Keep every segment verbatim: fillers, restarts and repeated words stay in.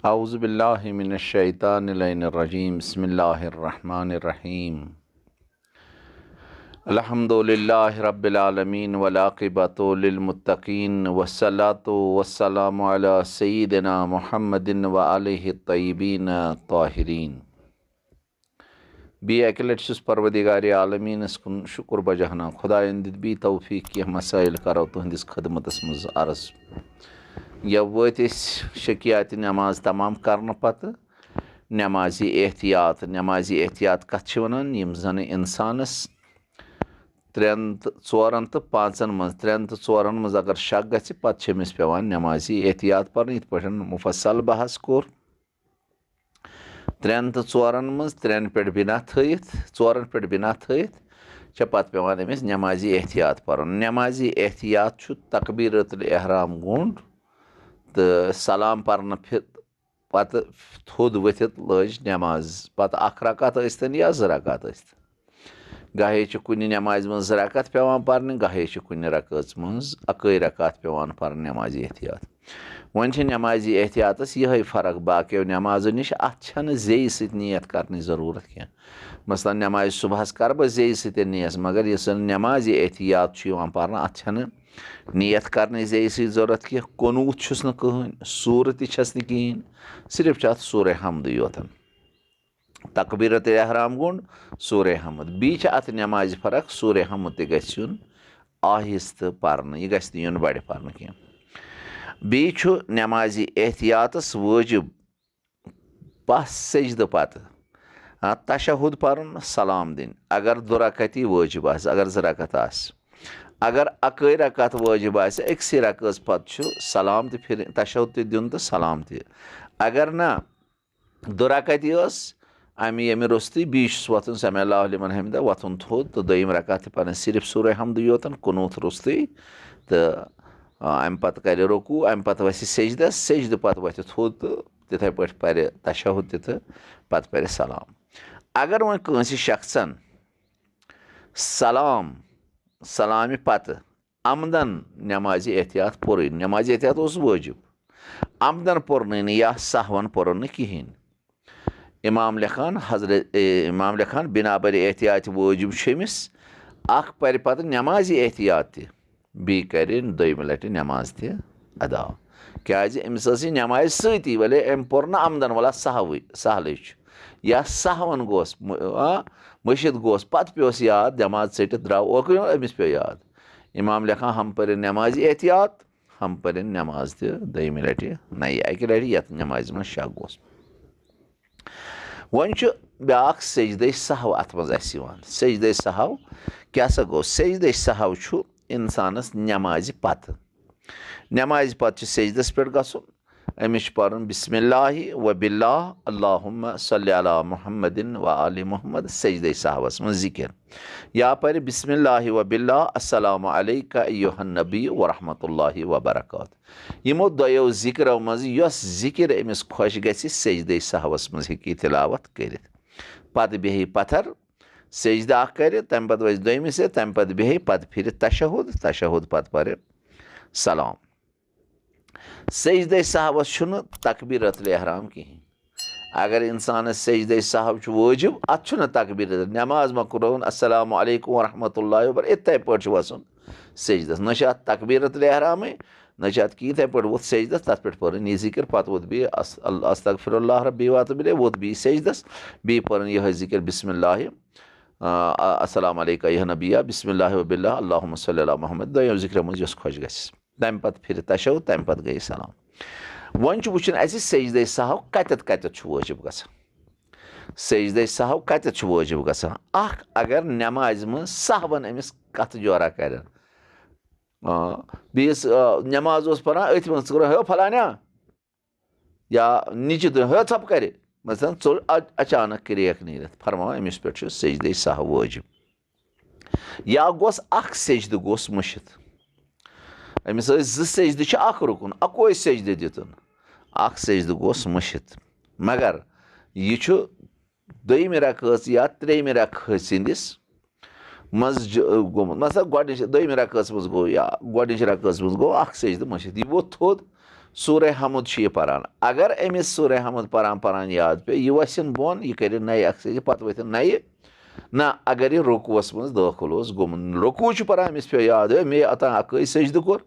أعوذ بالله من الشيطان اللعين الرجيم. بسم الله الرحمن الرحيم. الحمد لله رب العالمين والعاقبة للمتقين والصلاة والسلام على سيدنا محمد وآله الطيبين الطاهرين. بیٚیہِ اَکہِ لَٹہِ چھُس پروردگار عالمیٖنَس کُن شُکُر بجاہنا، خۄدایَن دیُت بیٚیہِ توفیٖق، کینٛہہ مسائل کَرو تُہٕنٛدِس خدمتَس منٛز عرض۔ یا وٲتۍ أسۍ شکیات نماز تمام کرنہٕ پتہٕ نمازِ احتیاط۔ نمازِ احتیاط کَتھ چھِ وَنان؟ یِم زَن اِنسانَس ترٛٮ۪ن تہٕ ژورَن تہٕ پانٛژَن منٛز، ترٛٮ۪ن تہٕ ژورَن منٛز اگر شک گژھِ، پتہٕ چھِ أمِس پٮ۪وان نمازِ احتیاط پَرٕنۍ، یِتھ پٲٹھۍ مُفصل بحث کوٚر۔ ترٛٮ۪ن تہٕ ژورَن منٛز، ترٛٮ۪ن پٮ۪ٹھ بِنا تھٲیِتھ، ژورَن پٮ۪ٹھ بِنا تھٲیِتھ چھےٚ پَتہٕ پٮ۪وان أمِس نمازِ احتیاط پَرُن۔ نمازِ احتیاط چھُ تکبیرۃ الاحرام گوٚنٛڈ تہٕ سلام پَرنہٕ پھِ-، پَتہٕ تھوٚد ؤتھِتھ لٲج نماز، پَتہٕ اَکھ رکعت ٲسۍتَن یا زٕ رکعت ٲسۍتَن۔ گاہے چھِ کُنہِ نمازِ منٛز زٕ رکعت پٮ۪وان پَرنہِ، گاہے چھِ کُنہِ رکعژ منٛز اَکٲے رکعت پٮ۪وان پَرٕنۍ نمازِ احتیاط۔ وۄنۍ چھِ نمازِ احتیاطَس یِہوٚے فرق باقیو نمازو نِش، اَتھ چھَنہٕ زیٚیہِ سۭتۍ نیت کَرنٕچ ضروٗرت کینٛہہ۔ مثلاً نمازِ صُبحَس کَرٕ بہٕ زیٚیہِ سۭتۍ نیت، مگر یُس زَن نمازِ احتیاط چھُ یِوان پَرنہٕ، اَتھ چھَنہٕ نیت کَرنٕچ زیٚیہِ سۭتۍ ضروٗرت کینٛہہ، قنوٗت چھُس نہٕ کٕہٕنۍ، سوٗرٕ تہِ چھَس نہٕ کِہیٖنۍ، صرف چھُ اَتھ سورہ حمدٕے یوتَن۔ تکبیرت احرام گوٚنٛڈ، سورہ حمد۔ بیٚیہِ چھِ اَتھ نمازِ فرق، سورہ حمد تہِ گژھِ یُن آہستہٕ پَرنہٕ، یہِ گژھِ نہٕ یُن بَڑِ پَرنہٕ کینٛہہ۔ بیٚیہِ چھُ نمازِ احتیاطَس وٲجِب پَس سجدٕ پَتہٕ، آ، تشہد پَرُن، سلام دِنۍ، اگر دُ رکعتی وٲجِب آسہِ، اگر زٕ رکعت آسہِ۔ اگر اَکٲے رکعت وٲجِب آسہِ، أکسٕے رکعژ پَتہٕ چھُ سلام تہِ پھِرِ-، تشہد تہِ دیُن تہٕ سلام تہِ۔ اگر نہ، دُ رکعتی ٲس، اَمہِ ییٚمہِ روٚستُے بیٚیہِ چھُس وۄتھُن، سمع اللہ لمن حمدہ، وۄتھُن تھوٚد تہٕ دوٚیِم رکعت تہِ پَرٕنۍ صرف سورہ حمدٕے یوتَن، قنوٗت روٚستُے، تہٕ، آ، اَمہِ پَتہٕ کَرِ رکوع، اَمہِ پَتہٕ وَسہِ سجدَس، سجدٕ پَتہٕ وۄتھِ تھوٚد تہٕ تِتھَے پٲٹھۍ پَرِ تشہد تہِ تہٕ پَتہٕ پَرِ سلام۔ اگر وۄنۍ کٲنٛسہِ شخصن سلام، سلامہِ پتہٕ عمدن نمازِ احتیاط پوٚرُے، نمازِ احتیاط اوس وٲجِب، عمدن پوٚرنُے نہٕ یا سہون پوٚرُن نہٕ کِہیٖنۍ۔ امام لیکھان حضرت، اے، امام لیکھان بنا بر احتیاط وٲجِب چھُ أمِس، اکھ پرِ پتہٕ نمازِ احتیاط تہِ، بیٚیہِ کرِ دوٚیمہِ لٹہِ نماز تہِ ادا۔ کیازِ أمِس ٲس یہِ نمازِ سۭتی، ولے أمۍ پوٚر نہٕ عمدن، ولا سہوٕے، سہلٕے چھُ۔ یا سہون گوس، م-، آ، مٔشِتھ گوس، پتہٕ پیوس یاد، نماز ژٔٹِتھ درٛاو اوکُن، أمِس پیوٚو یاد۔ امام لیکھان، ہم پٔرِن نمازِ احتیاط، ہم پٔرِن نماز تہِ دوٚیمہِ لٹہِ نَیہِ، اکہِ لٹہِ یتھ نمازِ منٛز شک گوس۔ وۄنۍ چھُ بیٛاکھ سجدے سہو اتھ منٛز اسہِ یِوان۔ سجدے سہو کیٛاہ سا گوٚو؟ سجدے سہو چھُ انسانس نمازِ پتہٕ۔ نمازِ پتہٕ چھُ سجدس پٮ۪ٹھ گژھُن۔ أمِس چھُ پرُن بسم اللہ و باللہ، اللہم صلی علی محمد و آل محمد، سجدے سہوس منٛز ذکر۔ یا پرِ بسم اللہ و باللہ، السلام علیک ایہا النبی و رحمۃ اللہ و برکاتہ۔ یِمو دۄیو ذِکرو منٛز یۄس ذِکر أمِس خۄش گژھِ، سجدے سہوس منٛز ہیٚکہِ یہِ تِلاوت کٔرِتھ۔ پتہٕ بیٚہہِ پتھر، سجدٕ اکھ کرِ، تمہِ پتہٕ وَسہِ دوٚیمِس سۭتۍ، تمہِ پتہٕ بیٚہہِ، پتہٕ پھِرِ تشہد، تشہد پتہٕ پرِ سلام۔ سجدے سہوس چھُنہٕ تکبیرت الاحرام کِہیٖنۍ۔ اگر انسانس سجدے سہو چھُ وٲجِب، اتھ چھُنہٕ تکبیرت، نماز مۄکلٲوٕن، السلام علیکم ورحمۃ اللہ وبرکاتہ، یِتھَے پٲٹھۍ چھُ وَسُن سجدس۔ نہ چھِ اتھ تکبیرت الاحرامٕے، نہ چھِ اتھ کِہیٖنۍ۔ یِتھَے پٲٹھۍ ووٚتھ سجدس، تتھ پٮ۪ٹھ پٔرٕن یہِ ذِکر، پتہٕ ووٚتھ بیٚیہِ اس-، ال-، استغفر اللہ ربی واتوب الیہ، ووٚتھ بیٚیہِ سجدس، بیٚیہِ پٔرٕن یِہوٚے ذِکر، بسم اللہ، آ، آ، السلام علیک ایہا نبیہ، بسم اللہ و باللہ، اللہم صلی علی محمد، دۄیو ذِکرو منٛز یۄس خۄش گژھِ۔ تمہِ پتہٕ پھِرِ تشہد، تمہِ پتہٕ گٔیہِ سلام۔ وۄنۍ چھُ وٕچھُن اسہِ سجدے سہو کتٮ۪تھ کتٮ۪تھ چھُ وٲجِب گژھان۔ سجدے سہو کتٮ۪تھ چھُ وٲجِب گژھان؟ اکھ، اگر نمازِ منٛز سہون أمِس کتھٕ جورا کرن۔ آ، بیٚیِس، آ، نماز اوس پران، أتھۍ منٛز ژٕ کرو، "ہے فلانیا"، یا نِچہِ دُن، "ہے ژھۄپہٕ کرِ"، مثلاً ژوٚل ا-، اچانک کرٛیک نیٖرِتھ، فرماوان أمِس پٮ۪ٹھ چھُ سجدے سہو وٲجِب۔ یا گوٚژھ اکھ سجدٕ گوٚژھ مٔشِتھ۔ أمِس ٲسۍ زٕ سجدٕ، چھِ اکھ رُکُن، اکوے سجدٕ دِتُن۔ اکھ سجدٕ گوٚژھ مٔشِتھ۔ مگر یہِ چھُ دوٚیمہِ رکٲژ یا ترٛیٚیمہِ رکٲژ ہٕنٛدِس منٛز ج-، گوٚمُت۔ مثلاً گۄڈٕنِچ، دوٚیمہِ رکٲژ منٛز گوٚو یا گۄڈٕنِچ رکٲژ منٛز گوٚو اکھ سجدٕ مٔشِتھ۔ یہِ ووٚتھ تھوٚد، سورہ حمد چھُ یہِ پران۔ اگر أمِس سورہ حمد پران پران یاد پیٚو، یہِ وَسن بۄن، یہِ کَرِ نَیہِ اکھ سجدٕ، پتہٕ ؤتھِن نَیہِ۔ نہ، اگر یہِ رکوعس منٛز دٲخل اوس گوٚمُت، رکوع چھُ پران، أمِس پیٚو یاد، ہے، مےٚ اوٚتام اَکٕے سجدٕ کوٚر،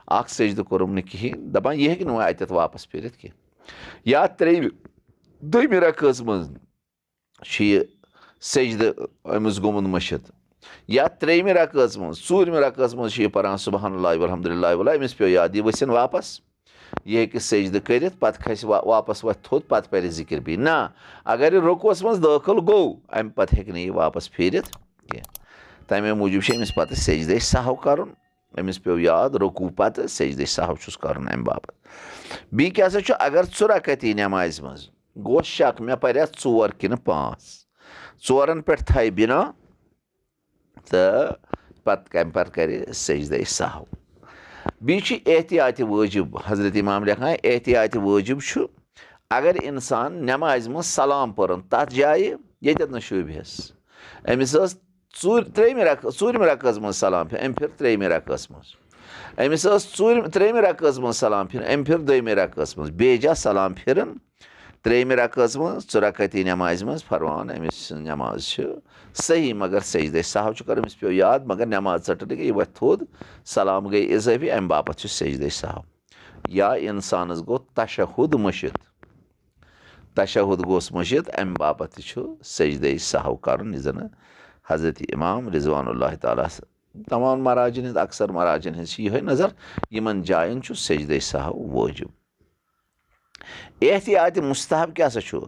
اکھ سجدٕ کوٚرُم نہٕ کِہینۍ، دَپان یہِ ہیٚکہِ نہٕ وۄنۍ اَتٮ۪تھ واپس پھِرِتھ کینٛہہ۔ یا ترٛیٚیہِ، دوٚیمہِ رکٲژ منٛز چھُ یہِ سجدٕ أمِس گوٚمُت مٔشِتھ۔ یا ترٛیٚیمہِ رکٲژ منٛز، ژوٗرمہِ رکٲژ منٛز چھُ یہِ پران سبحان اللہ والحمدللہ ولا، أمِس پیٚو یاد، یہِ ؤسِن واپس۔ یہِ ہیٚکہِ سجدٕ کٔرِتھ، پتہٕ کھسہِ وا-، واپس وۄتھِ تھوٚد، پتہٕ پرِ ذکر بیٚیہِ۔ نہ، اگر یہِ رکوعس منٛز دٲخل گوٚو، امہِ پتہٕ ہیٚکہِ نہٕ یہِ واپس پھیٖرِتھ کینٛہہ۔ تمے موٗجوٗب چھُ أمِس پتہٕ سجدے سہو کرُن۔ أمِس پیٚو یاد، رکوع پتہٕ سجدے سہو چھُس کرُن امہِ باپتھ۔ بیٚیہِ کیٛاہ سا چھُ، اگر ژُرکعتی نمازِ منٛز گوٚو شک، مےٚ پریا ژور کِنہٕ پانٛژھ، ژورن پٮ۪ٹھ تھایہِ بنا، تہٕ پتہٕ کمہِ پتہٕ کرِ سجدے سہو۔ بیٚیہِ چھُ احتیاطِ وٲجب، حضرت امام لیکھان، احتیاطِ وٲجب چھُ، اگر انسان نمازِ منٛز سلام پٔرن تتھ جایہِ، ییٚتٮ۪تھ نہٕ شوٗبہِ ہس، أمِس ٲس ژوٗر-، ترٛیٚیمہِ رکعت، ژوٗرمہِ رکعژ منٛز سلام پھِر-، أمۍ پھِر ترٛیٚیمہِ رکعژ منٛز۔ أمِس ٲس ژوٗرِ-، ترٛیٚیمہِ رکعژ منٛز سلام پھِرُن، أمۍ پھِر دوٚیمہِ رکعژ منٛز۔ بیجا سلام پھِرُن، ترٛیٚیمہِ رکعژ منٛز، ژُرکعتی نمازِ منٛز فرمان، أمِس سٕنٛز نماز چھِ صحیح، مگر سجدے سہو چھُ کرُن، أمِس پیٚو یاد، مگر نماز ژٔٹٕنۍ گٔے، یہِ وۄتھِ تھوٚد، سلام گٔے اضٲفی، اَمہِ باپتھ چھُ سجدے سہو۔ یا انسانس گوٚو تشہد مٔشِتھ، تشہد گوٚژھ مٔشِتھ، امہِ باپتھ تہِ چھُ سجدے سہو کرُن، یہِ زن حضرت امام رضوان اللہ تعالیٰ تمام مراجن ہٕنٛز، اکثر مراجن ہٕنٛز چھِ یِہوٚے نظر، یِمن جاین چھُ سجدے سہو وٲجب۔ احتیاط مستحب کیٛاہ سا چھُ؟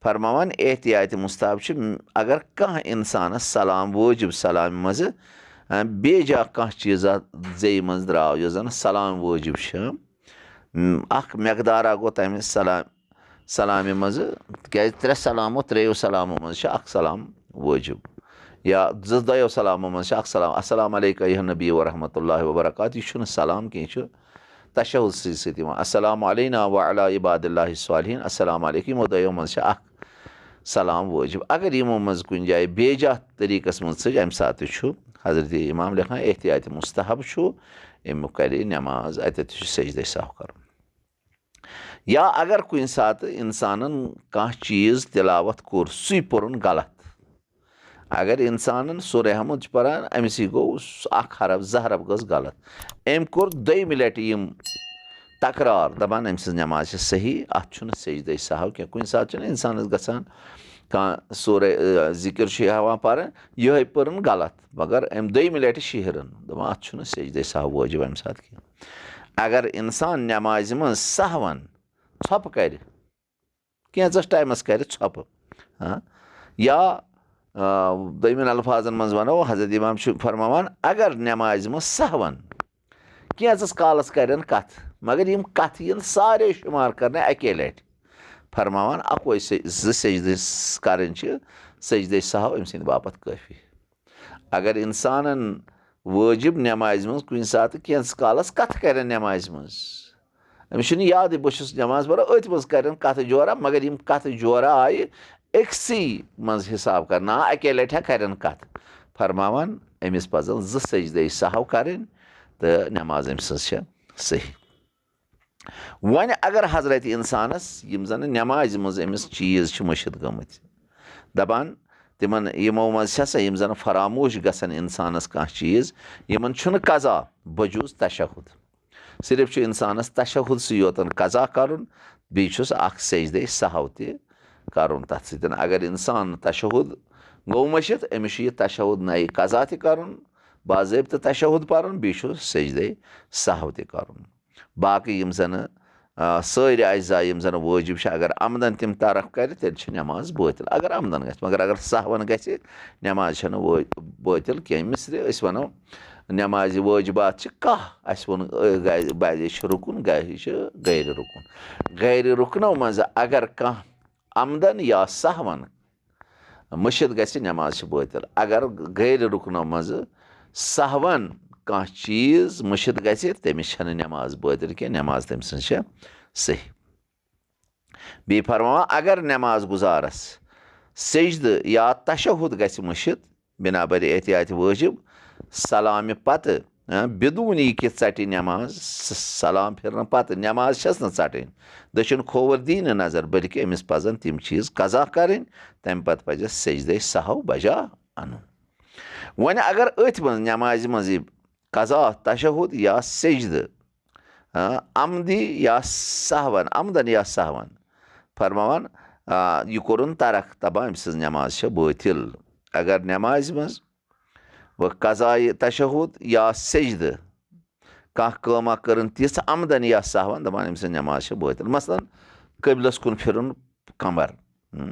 فرماوان، احتیاط مستحب چھُ، اگر کانٛہہ انسانس سلام وٲجب سلامہِ منٛزٕ، ا، بیٚیہِ جا کانٛہہ چیٖزا زیٚیہِ منٛز درٛاو، یُس زن سلام وٲجب چھُ، م، اکھ مقدارا گوٚو تمہِ سلام، سلامہِ منٛزٕ، تِکیٛازِ ترٛےٚ سلامو، ترٛیٚیو سلامو منٛز چھِ اکھ سلام وٲجِب، یا زٕ، دۄیو سلامو منٛز چھِ اکھ سلام، السلام علیک ایھا نبی ورحمۃ اللہ وبرکاتہ، یہِ چھُنہٕ سلام کینٛہہ، یہِ چھُ تشہد سۭتۍ سۭتۍ یِوان، السلام علینا وعلی عباد اللہ الصالحین، السلام علیکم، یِمو دۄیو منٛز چھِ اکھ سلام وٲجِب۔ اگر یِمو منٛز کُنہِ جایہِ بیجا طریٖقس منٛز ژٔج، امہِ ساتہٕ تہِ چھُ حضرت امام لیکھان، احتیاط مستحب چھُ، امیُک کرِ نماز، اتٮ۪تھ تہِ چھُ سجدے سہو کرُن۔ یا اگر کُنہِ ساتہٕ انسانن کانٛہہ چیٖز تلاوت کوٚر، سُے پوٚرُن غلط۔ اگر انسانن سورہ حمد چھُ پران، أمِس یہِ گوٚو سُہ اکھ حرف، زٕ حرف گٔژھ غلط۔ أمۍ کوٚر دوٚیمہِ لٹہِ یِم تکرار، دپان أمۍ سٕنٛز نماز چھِ صحیح، اتھ چھُنہٕ سجدے سہو کینٛہہ۔ کُنہِ ساتہٕ چھُنہٕ انسانس گژھان کانٛہہ سورہ، ٲ، ذکر چھُ ہٮ۪وان پرُن، یِہوٚے پٔرٕن غلط، مگر أمۍ دوٚیمہِ لٹہِ شِہرٕن، دپان اتھ چھُنہٕ سجدے سہو وٲجِب امہِ ساتہٕ کینٛہہ۔ اگر انسان نمازِ منٛز سہون ژھۄپہٕ کرِ، کینٛژس ٹایمس کرِ ژھۄپہٕ، ہاں، یا، آ، دوٚیمٮ۪ن الفاظن منٛز ونو، حضرت امام چھُ فرماوان، اگر نمازِ منٛز سہون کینٛژس کالس کرن کتھ، مگر یِم کتھٕ یِن سارے شُمار کرنہٕ اکے لٹہِ، فرماوان، اکوے سے-، زٕ سجدٕ س-، کرٕنۍ چھِ سجدے سہو أمۍ سٕنٛدِ باپتھ کٲفی۔ اگر انسانن وٲجب نمازِ منٛز کُنہِ ساتہٕ کینٛژس کالس کتھٕ کرن نمازِ منٛز، أمِس چھُنہٕ یادٕے، بہٕ چھُس نماز پران، أتھۍ منٛز کرن کتھٕ جورا، مگر یِم کتھٕ جورا آیہِ أکسٕے منٛز حساب کرنہٕ، آ، اکے لٹہِ ہا کرن کتھ۔ فرماوان، أمِس پزن زٕ سجدے سہو کرٕنۍ تہٕ نماز أمۍ سٕنٛز چھےٚ صحیح۔ وۄنۍ اگر حضرت انسانس یِم زن نمازِ منٛز أمِس چیٖز چھِ مٔشِتھ گٔمٕتۍ، دپان، تِمن یِمو منٛز چھےٚ سا یِم زن فراموش گژھن انسانس کانٛہہ چیٖز، یِمن چھُنہٕ قضا، بجوز تشہد۔ صرف چھُ انسانس تشہدسٕے یوتن قضا کرُن، بیٚیہِ چھُس اکھ سجدے سہو تہِ کرُن تتھ سۭتۍ۔ اگر انسان تشہد گوٚو مٔشِتھ، أمِس چھُ یہِ تشہد نَیہِ قضا تہِ کرُن، باضٲبطہٕ تشہد پرُن، بیٚیہِ چھُ سجدے سہو تہِ کرُن۔ باقٕے یِم زنہٕ، آ، سٲری اجزا یِم زنہٕ وٲجِب چھِ، اگر عمدن تِم ترک کرِ، تیٚلہِ چھِ نماز بٲطِل۔ اگر عمدن گژھِ، مگر اگر سہون گژھِ، نماز چھنہٕ وٲ-، بٲطِل کینٛہہ۔ مثلِ أسۍ ونو، نمازِ وٲجِبات چھِ کاہ، اسہِ ووٚن، آ، گرِ، بعضے چھِ رُکُن، گرِ چھِ غیر رُکُن۔ غیر رُکنو منٛزٕ اگر کانٛہہ عمدن یا سہون مٔشِتھ گژھِ، نماز چھِ بٲطِل۔ اگر غیر رُکنو منٛزٕ سہون کانٛہہ چیٖز مٔشِتھ گژھِ، تٔمِس چھنہٕ نماز بٲطِل کینٛہہ، نماز تٔمۍ سٕنٛز چھےٚ صحیح۔ بیٚیہِ فرماوان، اگر نماز گُزارس سجدٕ یا تشہد گژھِ مٔشِتھ، بنا بر احتیاط وٲجِب، سلامہِ پتہٕ ہاں، بدون یہِ کہِ ژَٹہِ نٮ۪ماز، س-، سلام پھِرنہٕ پتہٕ نٮ۪ماز چھَس نہٕ ژَٹٕنۍ۔ دٔچھُن کھووُر دی نہٕ نظر، بلکہِ أمِس پَزَن تِم چیٖز قضا کَرٕنۍ، تَمہِ پتہٕ پَزٮ۪س سجدَے سہو بجا اَنُن۔ وۄنۍ اگر أتھۍ منٛز نٮ۪مازِ منٛز یہِ قضا تشہد یا سجدٕ، آ، عمدی یا سہون، عمدن یا سہون فرماوان، آ، یہِ کوٚرُن ترک، دَپان أمۍ سٕنٛز نٮ۪ماز چھےٚ بٲطِل۔ اگر نٮ۪مازِ منٛز وۄنۍ قضایہِ تشہد یا سجدٕ کانٛہہ کٲمہ کٔرٕن تِژھ عمدن یا سہون، دَپان أمۍ سٕنٛز نٮ۪ماز چھےٚ بٲطِل۔ مثلاً، قبلس کُن پھِرُن کمر۔ ہم۔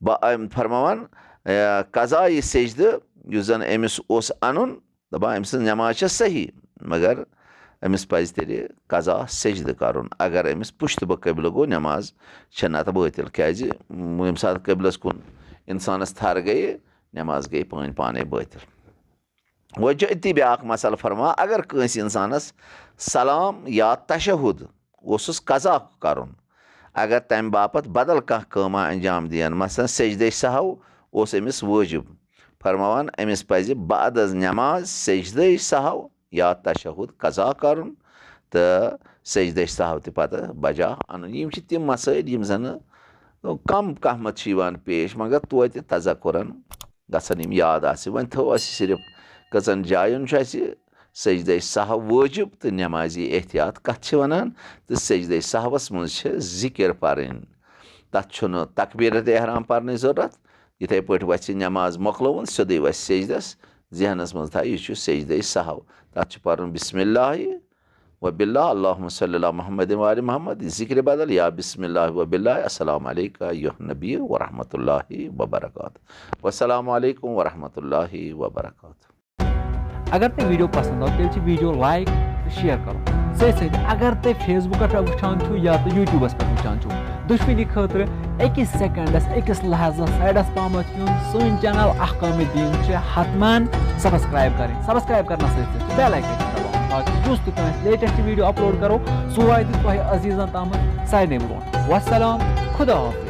با-، أمۍ فرماوان، اے، قضایہِ سجدٕ یُس زن أمِس اوس اَنُن، دَپان أمۍ سٕنٛز نٮ۪ماز چھےٚ صحیح، مگر أمِس پَزِ تیٚلہِ قضا سجدٕ کَرُن۔ اگر أمِس پُشتہٕ بہٕ قبلہٕ گوٚو، نٮ۪ماز چھےٚ نَتہٕ بٲطِل، کیٛازِ ییٚمہِ ساتہٕ قبلس کُن اِنسانَس تھَر گٔیہِ، نٮ۪ماز گٔیہِ پٲنۍ پانَے بٲطِل۔ وۄنۍ چھُ أتی بیٛاکھ مسئلہٕ فرما، اگر کٲنٛسہِ اِنسانَس سلام یا تشہد اوسُس قضا کرُن، اگر تمہِ باپتھ بدل کانٛہہ کٲمہ انجام دِین، مثلاً سجدے سہو اوس أمِس وٲجِب، فرماوان أمِس پزِ بعد از نماز سجدے سہو یا تشہد قضا کرُن تہٕ سجدے سہو تہِ پتہٕ بجا انُن۔ یِم چھِ تِم مسٲیل یِم زن کم کانٛہہ مت چھِ یِوان پیش، مگر توتہِ تذکرن گژھن یِم یاد آسٕنۍ۔ وۄنۍ تھٲو اَسہِ صرف کٔژن جاین چھُ اَسہِ سجدے سہو وٲجب تہٕ نمازی احتیاط کتھ چھِ ونان، تہٕ سجدے سہوس منٛز چھِ ذکر پرٕنۍ۔ تتھ چھُنہٕ تکبیرت احرام پرنٕچ ضروٗرت، یِتھے پٲٹھۍ وَسہِ نماز مۄکلٲوٕن سیوٚدُے وَسہِ سجدس، ذہنس منٛز تھایہِ یہِ چھُ سجدے سہو، تتھ چھُ پرُن بسم اللہ وباللہ، اللہم صلی علی محمد وآل محمد، ذکر بدل یا بسم اللہ وباللہ، السلام علیکہ ایھا النبی ورحمۃ اللہ وبرکاتہ۔ والسلام علیکم ورحمۃ اللہ وبرکاتہ۔ اگر تۄہہِ ویڈیو پسند آو، تیٚلہِ چھِ ویڈیو لایک تہٕ شیئر کرُن۔ سۭتۍ سۭتۍ اگر تُہۍ فیس بُکس پٮ۪ٹھ وٕچھان چھِو یا تہٕ یوٹیوبس پٮ۪ٹھ وٕچھان چھِو، دُشمنی خٲطرٕ أکِس سیکنڈس، أکِس لحظس سایڈس پامتھ یُن۔ سٲنۍ چینل احکام دین چھِ حتماً سبسکرائب کرٕنۍ۔ سبسکرائب کرنس سۭتۍ سۭتۍ چھِ بیل آیکن تہِ دباوُن، تاکہ یُس تہِ کانٛہہ لیٹسٹ ویڈیو اپلوڈ کرو، سُہ واتہِ تۄہہِ عزیزن تامتھ سارنٕے برونٛٹھ۔ والسلام، خدا حافظ۔